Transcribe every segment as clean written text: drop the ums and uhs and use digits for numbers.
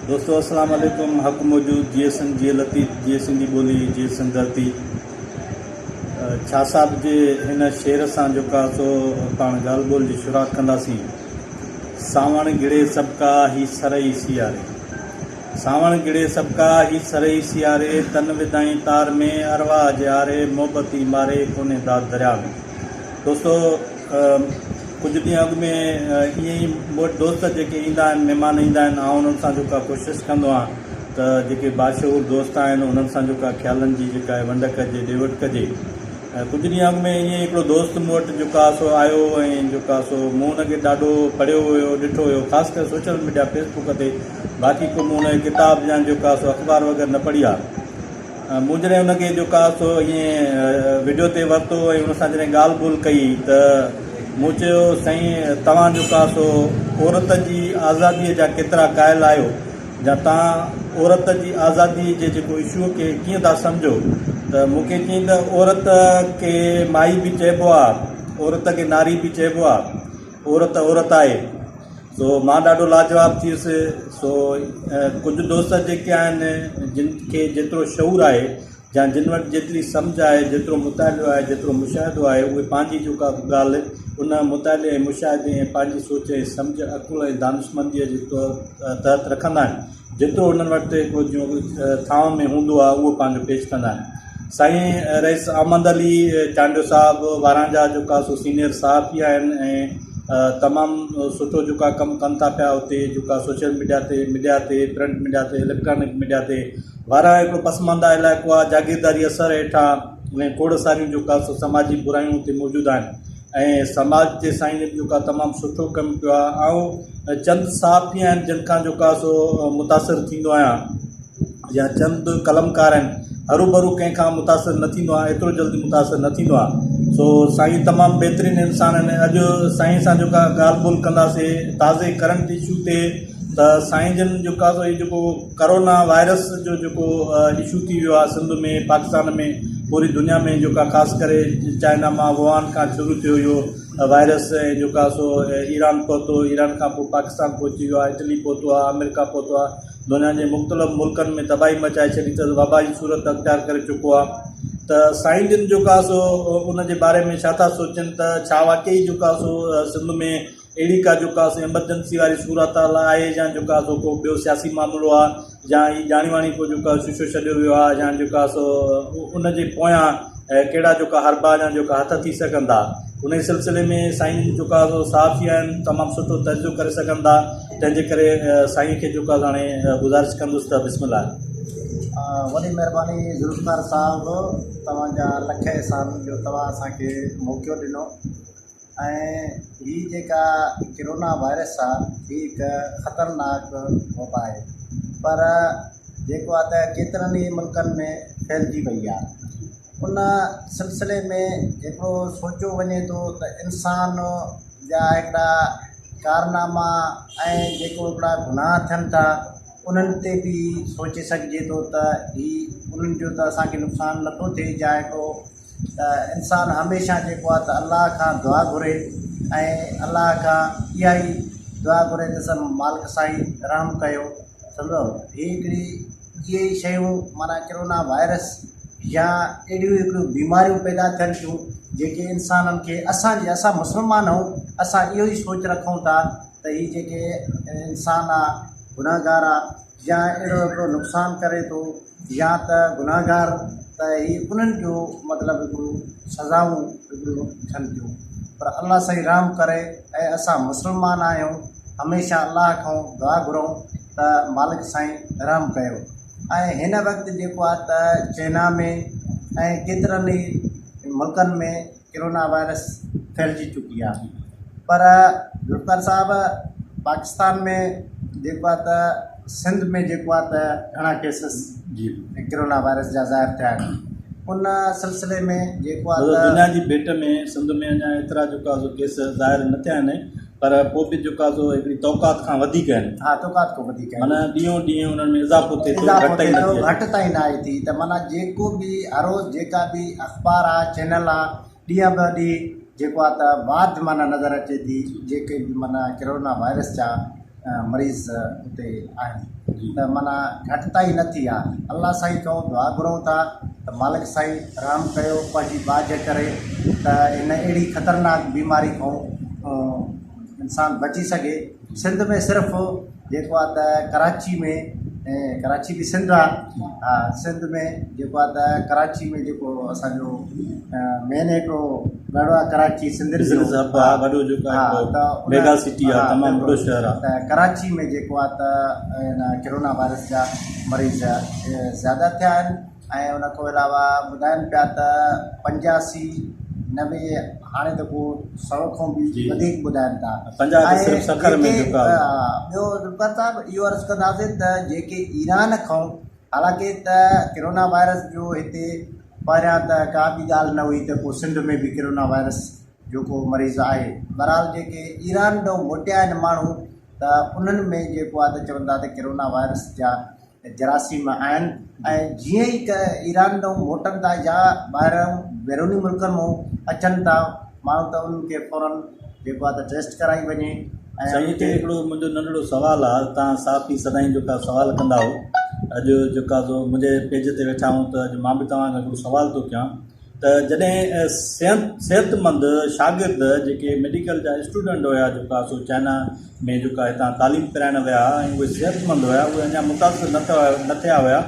دوستو اسلام عليڪم حق موجود جيئي سنڌ جيئي لطيف جيئي سنڌي ٻولي جيئي سنڌ ڌرتي ڇا صاحب جي هن شعر سان جيڪا سو پاڻ ڳالهه ٻولهه جي شروعات ڪنداسين سانوڻ گڙي سڀڪا هي سرئي سياري سانوڻ گڙي سڀڪا هي سرئي سياري تن وڌائين تار ۾ ارواح جي آري محبتي ماري ڪونهي داد درياء ۾ دوستو ڪجهه ڏينهن اڳ ۾ ائين ئي مون وٽ دوست جيڪي ايندا آهن مهمان ايندا آهن آئون انهن سان جيڪا ڪوشش ڪندو آهيان ته جيڪي باشعور دوست آهن انهن سان جيڪا خيالن جي جيڪا آهي ونڊ ڪجي ڏي وٺ ڪجي ۽ ڪجهه ڏينهن اڳ ۾ ائين ئي هڪڙو دوست مون وٽ جيڪا سو آيو ۽ جيڪا سو مون ان کي ڏاڍو پڙهيو هيو ڏٺو هيو خاص ڪري سوشل ميڊيا فيس بڪ تي باقي ڪو مون ان جو ڪتاب يا جيڪا سو اخبار وغيره نه پڙهي آهي مون جڏهن ان کي جو ڪا سو ائين وڊيو تي ورتو ۽ ان سان جڏهن ڳالهه ٻولهه ڪئي ته مون چيو سائين توهان جو ڪا سو عورت جي آزاديء جا ڪيترا قائل آهيو يا توهان عورت جي آزاديء جي جيڪو اشو کي ڪيئن ٿا سمجهو ته مون کي چيائين ته عورت کي مائي به چئبو آهي عورت کي ناري به چئبو آهي عورت عورت آهي سو مان ڏاڍو لاجواب ٿيس سو ڪجهه دوست جيڪي آهن جن کي جيترو شعور آهي يا جن وٽ جيتري سمجهه آهي جيترو مطالعو آهي جيترو مشاهدو آهي اهي پنهنجي جيڪا ڳالهه ان مطالعي ۽ مشاهدي ۽ پنهنجي سوچ ۽ سمجهه عقل ۽ دانشمنديء جي تحت رکندا آهن جيترو انهن وٽ هڪڙو جيئن ٿانو ۾ هوندو آهي اهو پنهنجو پيش ڪندا آهن. سائين رئيس احمد علي چانڊيو صاحب واران جا جيڪا سو سينئر صحافي آهن ۽ تمام سٺو جيڪا ڪم ڪن ٿا پيا اتي جيڪا سوشل ميڊيا تي ميڊيا تي پرنٽ ميڊيا تي اليڪٽرانڪ ميڊيا تي واران هڪڙو پسمانده علائقو آهي جاگيرداري اثر هيٺان ۽ کوڙ ساريون جيڪا سو سماجي برايون اتي موجود آهن. ۽ سماج تي سائين جن جيڪا تمام سٺو ڪم ڪيو آهي آئون چند صحافي آهن جن کان جيڪا سو متاثر ٿيندو آهيان يا چند قلمڪار آهن هروڀرو ڪنهن کان متاثر نه ٿيندو آهيان ايترو جلدي متاثر نه ٿيندو آهيان سو سائين تمام بهترين انسان آهن اڄ سائين سان جيڪا ڳالهه ٻولهه ڪنداسي تازي ڪرنٽ اشو تي ته سائين جن جيڪا سو هي جيڪو ڪرونا وائرس جو جيڪو اشو ٿي ويو آهي سنڌ ۾ پاڪستان ۾ پوري دنيا ۾ جيڪا خاص ڪري چائنا مان ووهان کان شروع ٿيو اهو وائرس ۽ جيڪا سو ايران پهتو ايران کان پوء پاڪستان پهچي ويو آهي اٽلي پهتو آهي آمريڪا پهتو آهي دنيا جي مختلف ملڪن ۾ تباهي مچائي ڇڏي اٿس وبا جي صورت اختيار ڪري چڪو آهي ته سائين جن جيڪا سو ان جي باري ۾ ڇا ٿا سوچن ته ڇا واقعي جيڪا سو سنڌ ۾ اهڙي ڪا جو ڪا سو ايمرجنسي واري صورتحال آهي يا جو ڪا سو ڪو ٻيو سياسي معاملو آهي يا هي ڄاڻي واڻي ڪو جو ڪا شيشو ڇڏيو ويو آهي يا جو ڪا سو ان جي پويان ڪهڙا جو ڪا حربا يا جو ڪا هٿ ٿي سگهن ٿا ان سلسلي ۾ سائين جو ڪا سو صحافي آهن تمام سٺو تجزيو ڪري سگهن ٿا تنهن جي ڪري سائين کي جو ڪا هاڻي گذارش ڪندس ته بسم الله. وڏي مهرباني ذوالفقار صاحب توهان جا لک احسان جو توهان اسان کي موقعو ڏنو. ۽ هي جيڪا ڪرونا وائرس آ هي هڪ خطرناڪ وبا آهي پر جيڪو آ ته ڪيترن ئي ملڪن ۾ ڦهلجي وئي آ ان سلسلي ۾ هڪڙو سوچيو وڃي ٿو ته انسان جا هڪڙا ڪارناما ۽ جيڪو هڪڙا گناهه ٿين ٿا انهن تي به سوچي سگهجي ٿو ته هي انهن جو ته اسانکي نقصان نٿو ٿئي جا هڪڙو ته انسان هميشه جيڪو آهي ته الله کان دعا گهري ۽ الله کان اها ئي دعا گهري ته سڀ مالڪ سائين رحم ڪيو سمجهو هي هڪڙي اهي ئي شيون معنيٰ ڪرونا وائرس يا اهڙيون هڪڙيون بيماريون پيدا ٿين ٿيون جيڪي انسانن کي اسان جي اسان مسلمان آهيون اسان اهو ئي سوچ رکون ٿا ته هي جيڪي انسان آهي گناهگار آهي يا اهڙو هڪڙو نقصان ڪري ٿو يا ته گناهگار ته هي انهن جو مطلب هڪڙو سزائون هڪڙيون ٿين ٿيون پر الله سائين رحم ڪري ۽ اسان مسلمان آهيون هميشه الله کان دعا گهرون ته مالڪ سائين رحم ڪيو ۽ هن وقت جيڪو آهي ته چئنا ۾ ۽ ڪيترن ئي ملڪن ۾ ڪرونا وائرس ڦهلجي چڪي آهي پر ذوالفقار صاحب پاڪستان ۾ جيڪو آهي ته سنڌ ۾ جيڪو آهي ته گهڻا ڪيسز جي ڪرونا وائرس جا ظاهر ٿيا آهن ان سلسلي ۾ جيڪو آهي ته دنيا جي ڀيٽ ۾ سنڌ ۾ اڃا ايترا جيڪو آهي سو ڪيس ظاهر نه ٿيا آهن پر پوء به جيڪو آهي سو هڪڙي توقعات کان وڌيڪ آهن. ها توقعات کان وڌيڪ آهن. معنيٰ ڏينهون ڏينهن انهن ۾ اضافو ٿئي ٿو اضافو گهٽتائي ٿئي نه ٿو ٿي اچي. گهٽتائي ناهي ٿي ته معنيٰ جيڪو به هر روز جيڪا به اخبار آ چينل آ ڏينهن به ڏينهن جيڪو آ ته واڌ معنيٰ نظر اچي ٿي جيڪي به معنيٰ ڪرونا وائرس جا مريض اتي آهن ته معنيٰ گهٽتائي نه ٿي آهي. الله سائين کان دعا گهرون ٿا ته مالڪ سائين رحم ڪيو پنهنجي ٻاجهه ڪري ته هن اهڙي خطرناڪ بيماري کان انسان بچي سگهي. سنڌ ۾ صرف جيڪو آهي ته ڪراچي ۾ ڪراچي به سنڌ آهي ها سنڌ ۾ جيڪو آهي ته ڪراچي ۾ جيڪو اسانجو مين هڪڙو ڳڙهه آهي ڪراچي سنڌين جو بزنس هب آهي وڏو جيڪو ها آهي ته ان ميگا سٽي آهي ها تمام وڏو بلڪل شهر آهي. ته ڪراچي ۾ جيڪو آهي ته هن ڪرونا وائرس جا مريض زياده ٿيا آهن ۽ ان کان علاوه ٻڌائن پيا ته 85 90 هاڻي ته ڪو سو کان به جي وڌيڪ ٻڌائن ٿا 50 ته ۽ صرف سکر ۾ جيڪي جيڪو آهي. ٻيو ذوالفقار صاحب اهو عرض ڪنداسين ته جيڪي ايران کان حالانڪه ته ڪرونا وائرس جو هتي پهريان ته ڪا به ڳالهه نه هئي ته ڪو سنڌ ۾ به ڪرونا وائرس جو ڪو مريض آهي بهرحال جيڪي ايران ڏانهن موٽيا آهن ماڻهو ته انهن ۾ جيڪو آهي ته چون ٿا ته ڪرونا وائرس جا جراثيم آهن ۽ جيئن ئي ايران ڏانهن موٽن ٿا يا ٻاهران بيروني ملڪن مان اچن ٿا ماڻهو ته انهن کي فورن جيڪو آهي ته ٽيسٽ ڪرائي وڃي ۽ سائين انهن هتي کي هڪڙو منهنجو ننڍڙو سوال آ توهان صحافي سدائين جيڪا سوال ڪندا آهو اڄ جيڪا سو منهنجي پيج تي ويٺا آهيون ته اڄ مان به توهان کان هڪڙو سوال ٿو ڪيان ته جڏهن صحت مند شاگرد جيڪي ميڊيڪل جا اسٽوڊنٽ هيا جيڪا سو چائنا ۾ جيڪا هتان تعليم پرائڻ ويا ۽ اهي صحت مند هيا اهي اڃا متاثر نه ٿيا هيا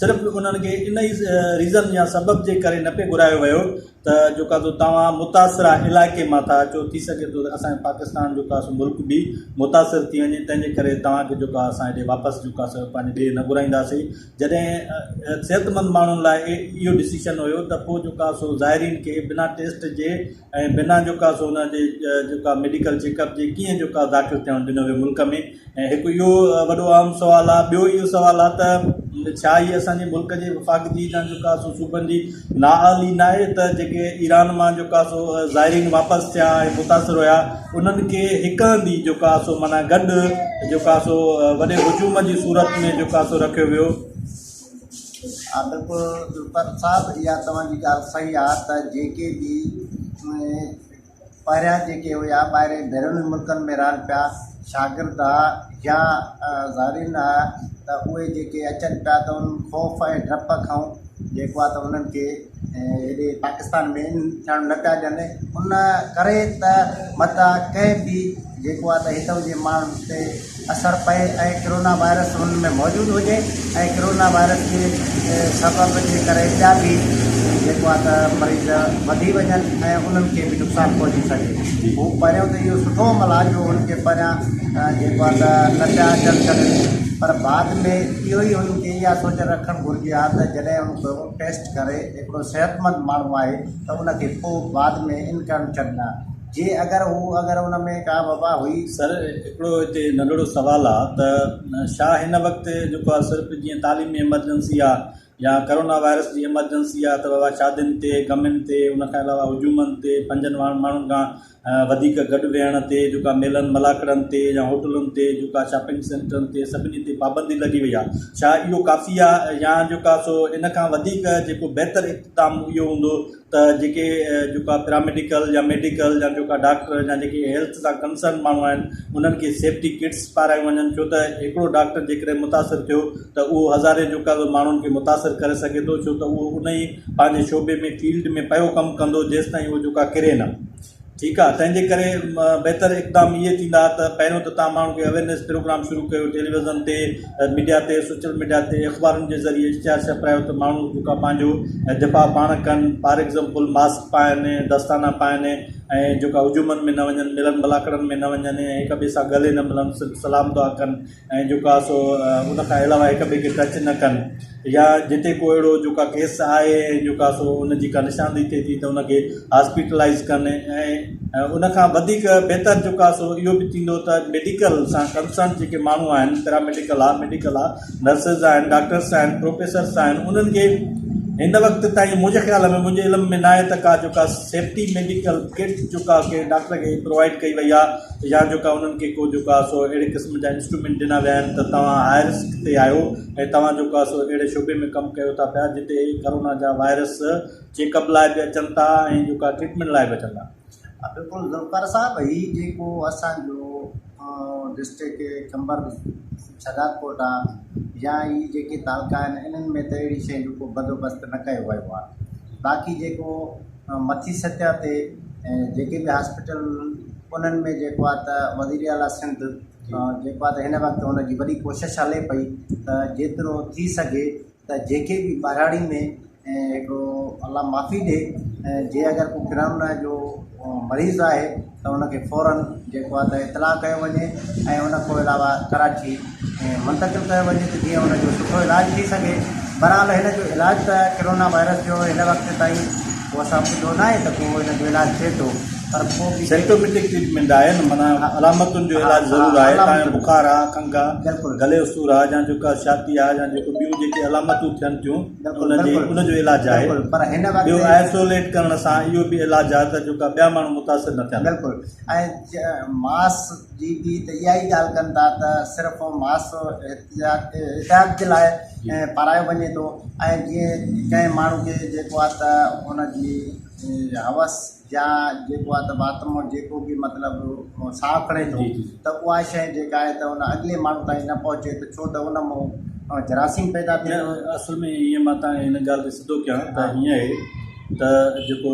صرف انهن کي ان ئي ريزن يا سبب جي ڪري نه پئي گهرايو ويو ته جيڪا سو توهان متاثره علائقي مان ٿا اچو ٿي سگهي ٿو ته اسان جو پاڪستان جيڪا سو ملڪ به متاثر ٿي وڃي تنهن جي ڪري توهان کي جيڪا اسان هيڏي واپس جيڪا سو پنهنجي ڏيهه نه گهرائينداسين جڏهن صحتمند ماڻهن لاء اهو ڊسيشن هيو ته پوء جيڪا سو زائرين کي بنا ٽيسٽ جي ۽ بنا جيڪا سو ان جي جيڪا ميڊيڪل چيڪ اپ جي ڪيئن جيڪا داخل ٿيڻ ڏنو ويو ملڪ ۾ ۽ هڪ اهو وڏو اهم سوال آهي ٻيو اهو سوال آهي ته ڇا هي اسان جي ملڪ جي وفاق جي يا جيڪا سو صوبن جي نااهلي ناهي ته جيڪي ايران مان جيڪا سو زائرين واپس ٿيا ۽ متاثر هيا انهن کي هڪ هنڌ ئي جيڪا سو معنيٰ گڏ جيڪا سو وڏي هجوم جي صورت ۾ جيڪا سو رکيو ويو. ها بلڪل ذوالفقار صاحب اها توهان جي ڳالهه صحيح آهي ته جيڪي به پهريان جيڪي هيا ٻاهرين بيروني ملڪن ۾ رهن پيا شاگرد ها يا زائرين ها ته اهي جيڪي اچن پيا ته ان خوف ۽ ڊپ کان جيڪو آهي ته انهن کي هيڏي پاڪستان ۾ ان ٿيڻ نه پيا ڏين ان ڪري ته متان ڪنهن به جيڪو آهي ته هتان جي ماڻهن تي اثر پئي ۽ ڪرونا وائرس انهن ۾ موجود هجي ۽ ڪرونا وائرس جي سبب جي ڪري ٻيا به جيڪو آهي ته مريض وڌي وڃن ۽ انهن کي به نقصان پهچي سگهي. هو پهريون ته اهو سٺو عمل آهي جو انهن کي پهريان جيڪو آهي ته نه پيا اچڻ ڇڏن پر بعد ۾ اهو ئي انهن کي اها سوچ رکڻ گهرجي ها ته جڏهن ان کي ٽيسٽ ڪري هڪڙو صحتمند ماڻهو آهي ته ان کي پوء بعد ۾ ان ڪرڻ ڇڏن ها. جي اگر هو اگر ان ۾ ڪا وبا هئي. سر هڪڙو هتي ننڍڙو سوال آ ته ڇا هن وقت جيڪو آ صرف جيئن تعليمي ايمرجنسي آ يا ڪرونا وائرس جي ايمرجنسي آ ته بابا شادين تي غمين تي ان کان علاوه هجومن تي پنجن ماڻهن کان وڌيڪ گڏ ويهڻ تي جيڪا ميلن ملاکڙن تي يا هوٽلن تي جيڪا شاپنگ سينٽرن تي سڀني تي پابندي لڳي وئي آ ڇا اهو ڪافي آ يا جيڪا سو ان کان وڌيڪ جيڪو بهتر اقدام اهو هوندو ته جيڪي جيڪا پيراميڊيڪل يا ميڊيڪل يا جيڪا ڊاڪٽر يا جيڪي هيلٿ سان ڪنسرن ماڻهو آهن انهن کي سيفٽي ڪٽس پارايون وڃن ڇو ته هڪڙو ڊاڪٽر جيڪڏهن متاثر ٿيو ته اهو هزارين جيڪا ماڻهن کي متاثر ڪري سگهي ٿو ڇو ته اهو ان ئي پنهنجي شعبي ۾ فيلڊ ۾ پيو ڪم ڪندو جيستائين اهو جيڪا ڪري نه. ٺيڪ آ تنهن جي ڪري بهتر اقدام اهي ٿيندا ته پهريون ته توهان ماڻهن کي اويرنيس پروگرام شروع ڪيو ٽيليويزن تي ميڊيا تي سوشل ميڊيا تي اخبارن جي ذريعي اشتهار ڇپرايو ته ماڻهو جيڪا پنهنجو دفاع پاڻ ڪن فار ايگزامپل ماسڪ پائن دستانا پائن ۽ جيڪا هجومن ۾ نه وڃن ملن ملاکڙن ۾ نه وڃن ۽ هڪ ٻئي سان ڳلي نه ملن صرف سلام دعا ڪن ۽ جيڪو آهي سو ان کان علاوه هڪ ٻئي کي ٽچ نه ڪن يا جتي ڪو اهڙو جيڪو آهي ڪيس آهي ۽ جيڪو آهي سو ان جي ڪا نشاندهي ٿئي ٿي ته ان کي هاسپيٽلائز ڪن ۽ ان کان وڌيڪ بهتر جيڪو آهي سو اهو به ٿيندو ته ميڊيڪل سان ڪنسرن جيڪي ماڻهو آهن پيراميڊيڪل آهي ميڊيڪل آهي نرسز آهن ڊاڪٽرس آهن پروفيسرس آهن انهن کي هن وقت تائين منهنجي خيال ۾ منهنجي علم ۾ ناهي ته ڪا جيڪا سيفٽي ميڊيڪل ڪٽ جيڪا ڪنهن ڊاڪٽر کي پرووائيڊ ڪئي وئي آهي يا جيڪا انهن کي ڪو جيڪو آهي سو اهڙي قسم جا انسٽرومينٽ ڏنا ويا آهن ته توهان هاء رسڪ تي آهيو ۽ توهان جيڪو آهي سو اهڙي شعبي ۾ ڪم ڪيو ٿا پيا جتي ڪرونا جا وائرس چيڪ اپ لاء به اچن ٿا ۽ جيڪا ٽريٽمينٽ لاء به اچن ٿا. بلڪل ذوالفقار صاحب هي جيڪو اسان جو ڊسٽرڪٽ قمبر شهدادڪوٽ آ يا هي جيڪي تعلقا آهن انهن ۾ ته اهڙي شيء جو ڪو بندوبست نه ڪيو ويو آ باقي جيڪو مٿي سطح تي جيڪي به هاسپيٽل انهن ۾ جيڪو آ ته وزير اعليٰ سنڌ جيڪو آ ته هن وقت ان جي وڏي ڪوشش هلي پئي ته جيترو ٿي سگهي ته جيڪي به ٻهراڙي ۾ هڪڙو الله معافي ڏي جي اگر ڪو ڪرونا جو مريض آهي ته ان کي فورن جيڪو آهي ته اطلاع ڪيو وڃي ۽ ان کان علاوه ڪراچي منتقل ڪيو وڃي ته جيئن ان جو سٺو علاج ٿي سگهي بهرحال هن جو علاج ته ڪرونا وائرس جو هن وقت تائين ڪو اسان ٻڌو ناهي ته ڪو هن جو علاج ٿئي ٿو پر پوء به سيمپٽوميٽڪ ٽريٽمينٽ آهي نه معنيٰ علامتن جو علاج ضرور آهي تان جو بخار آ کنگهه آ بلڪل گلي جو سور آ يا جيڪا ڇاتي آ يا جيڪو ٻيون جيڪي علامتون ٿين ٿيون بلڪل ان جي بلڪل ان جو علاج آهي بلڪل پر هن وقت ٻيو آئسوليٽ ڪرڻ سان اهو به علاج آ ته جيڪا ٻيا ماڻهو متاثر نه ٿين. بلڪل ۽ ماس جي به ته اها ئي ڳالهه ڪن ٿا ته صرف ماس احتياط احتياط جي لاء پارايو وڃي ٿو ۽ جيئن ڪنهن ماڻهو کي جيڪو آ ته ان جي حوس يا جيڪو آهي ته وات مان جيڪو به مطلب ساهه کڻي ٿو ته اها شيء جيڪا آهي ته ان اڳلي ماڻهو تائين نه پهچي ته ڇو ته ان مان جراثيم پيدا ٿئي ٿو. اصل ۾ ائين مان تان هن ڳالهه کي سڌو ڪيان ته هيئن آهي ته جيڪو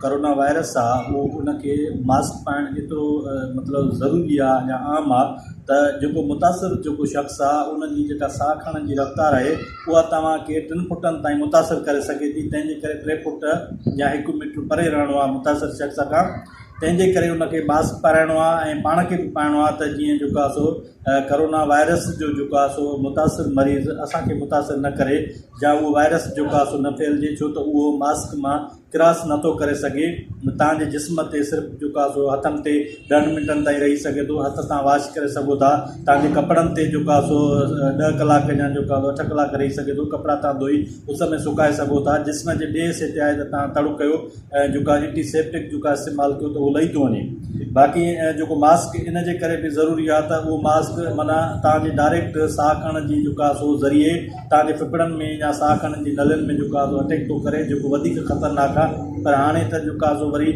ڪرونا وائرس آهي اهو ان کي ماسڪ پائڻ ايترو مطلب ضروري آهي يا عام آهي ته جيڪو متاثر جيڪو شخص آهي ان جي جيڪا ساهه کڻڻ جي رفتار آهي اها توهان کي ٽن فوٽن تائين متاثر ڪري سگهي ٿي، تنهن جي ڪري ٽي فوٽ يا هڪ ميٽر پري رهڻو آهي متاثر شخص کان، تنهن جي ڪري ان کي ماسڪ پارائڻو آهي ۽ پاڻ کي به پائڻو آهي ته جيئن جيڪو آهي سو ڪرونا وائرس جو جيڪو آهي سو متاثر مريض اسان کي متاثر نه ڪري يا اهو وائرس جيڪو آهي سو نه ڦهلجي ڇو ته اهو ماسڪ مان ڪراس نٿو ڪري سگهي توهان جي جسم تي صرف جيڪو آهي سو هٿن تي ڏهن منٽن تائين رهي سگهي ٿو هٿ تان واش ڪري سگهو ٿا توهان جي ڪپڙن تي جيڪو آهي سو ڏهه ڪلاڪ يا جيڪو آهي سو اٺ ڪلاڪ رهي سگهي ٿو ڪپڙا توهان ڌوئي اس ۾ سڪائي سگهو ٿا جسم جي ٻئي حصي تي آهي ته توهان تڙ ڪيو ۽ جيڪو آهي اينٽي سيپٽڪ جيڪو آهي استعمال ڪيو ته اهو لهي ٿو وڃي باقي جيڪو ماسڪ ان جي ڪري به ضروري آهي ته اهو ماسڪ معنيٰ توهان جي ڊائريڪٽ ساهه کڻڻ جي جيڪو آهي سو ذريعي توهان جي ڦڦڙن ۾ يا ساهه کڻڻ جي نلين ۾ جيڪو آهي سو اٽيڪ ٿو ڪري جيڪو وڌيڪ خطرناڪ آهي پر هاڻي ته جيڪو آهي سو وري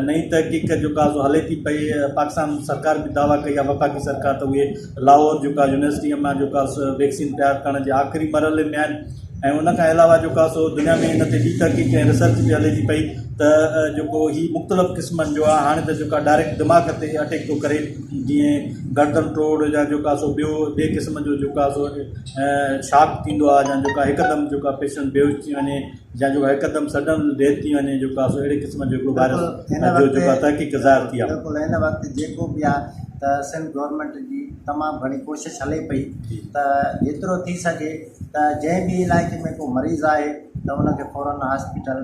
نئين تحقيق جيڪو آهي سو هلي ٿي پئي پاڪستان سرڪار به دعويٰ ڪئي آهي وفاقي سرڪار ته اهي لاهور جيڪو آهي يونيورسٽيء مان جيڪو آهي سو ويڪسين تيار ڪرڻ جي آخري مرحلي ۾ آهن ۽ ان کان علاوه جيڪو آهي سو دنيا ۾ ان تي ٻي تحقيق ۽ ريسرچ به هلي ٿي پئي ته جيڪو هي مختلف قسمن جو آهي هاڻي ته جيڪو آهي ڊائريڪٽ دماغ تي اٽيڪ ٿو ڪري جيئن گردن ٽوڙ يا جيڪو آهي سو ٻيو ٻئي قسم جو جيڪو آهي سو شاڪ ٿيندو آهي يا جيڪا هڪدم جيڪا پيشنٽ بيهوش ٿي وڃي يا جيڪا هڪدم سڊن ڊيٿ ٿي وڃي جيڪا سو اهڙي قسم جو هڪڙو وائرس جو جيڪا تحقيق ظاهر ٿي آهي. بلڪل هن وقت جيڪو به آهي ته سنڌ گورنمينٽ جي تمام گهڻي ڪوشش هلي پئي ته جيترو ٿي سگهي ته جنهن به علائقي ۾ ڪو مريض آهي ته ان کي فورن هاسپيٽل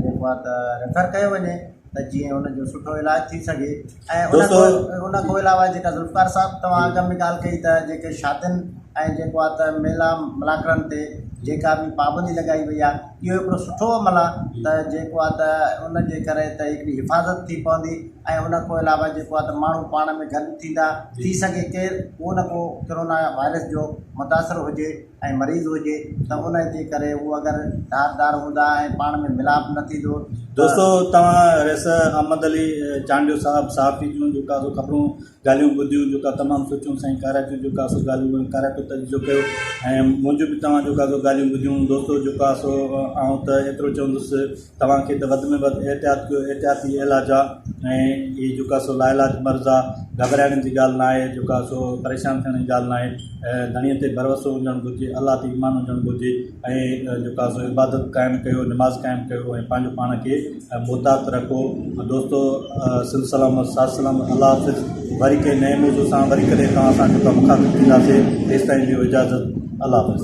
جيڪو آهي ته ريفر ڪيو وڃي ته جيئن ان جو سٺو علاج ٿي سگهي ۽ ان کان ان کان علاوه جيڪا ذوالفقار صاحب توهان اڳ ۾ ڳالهه ڪئي ته جيڪي شادين ۽ جيڪو آهي ته ميلا ملاکڙن تي جيڪا به پابندي لڳائي وئي آهي اهو هڪڙو سٺو عمل آهي ته جيڪو آهي ته ان جي ڪري ته هڪڙي حفاظت ٿي پوندي ۽ ان کان علاوه جيڪو آهي ته ماڻهو پاڻ ۾ گڏ ٿيندا ٿي سگهي ڪير ڪو نه ڪو ڪرونا وائرس جو متاثر هجي ۽ مريض هجي ته ان جي ڪري هو اگر ڌار ڌار هوندا ۽ پاڻ ۾ ملاپ نه ٿيندو ته. دوستو توهان رئيس احمد علي چانڊيو صاحب صحافي جون جيڪا سو خبرون ڳالهيون ٻڌيون جيڪا تمام سٺيون سائين ڪارائتيون جيڪا سو ڳالهيون ۽ ڪارائتو تجزيو ڪيو ۽ منهنجون به توهان جيڪا سو ڳالهيون ٻڌيون دوستو جيڪا سو آئون ته ايترو چوندس توهان کي ته وڌ ۾ وڌ احتياط ڪيو احتياط ئي علاج آ ۽ هي جيڪا سو لاعلاج مرض آ گهٻرائڻ جي ڳالهه ناهي جيڪا سو پريشان ٿيڻ جي ڳالهه ناهي ڌڻيء تي ڀروسو هجڻ گهرجي الله تي ايمان هجڻ گهرجي ۽ جيڪا سو عبادت قائم ڪيو نماز قائم ڪيو ۽ پنهنجو پاڻ کي محتاط رکو دوستو سنڌ سلامت ساٿ سلامت الله حافظ وري ڪنهن نئين موضوع سان وري ڪڏهن توهان سان جيڪا مخاطب ٿينداسي تيستائين ڏيو اجازت الله حافظ.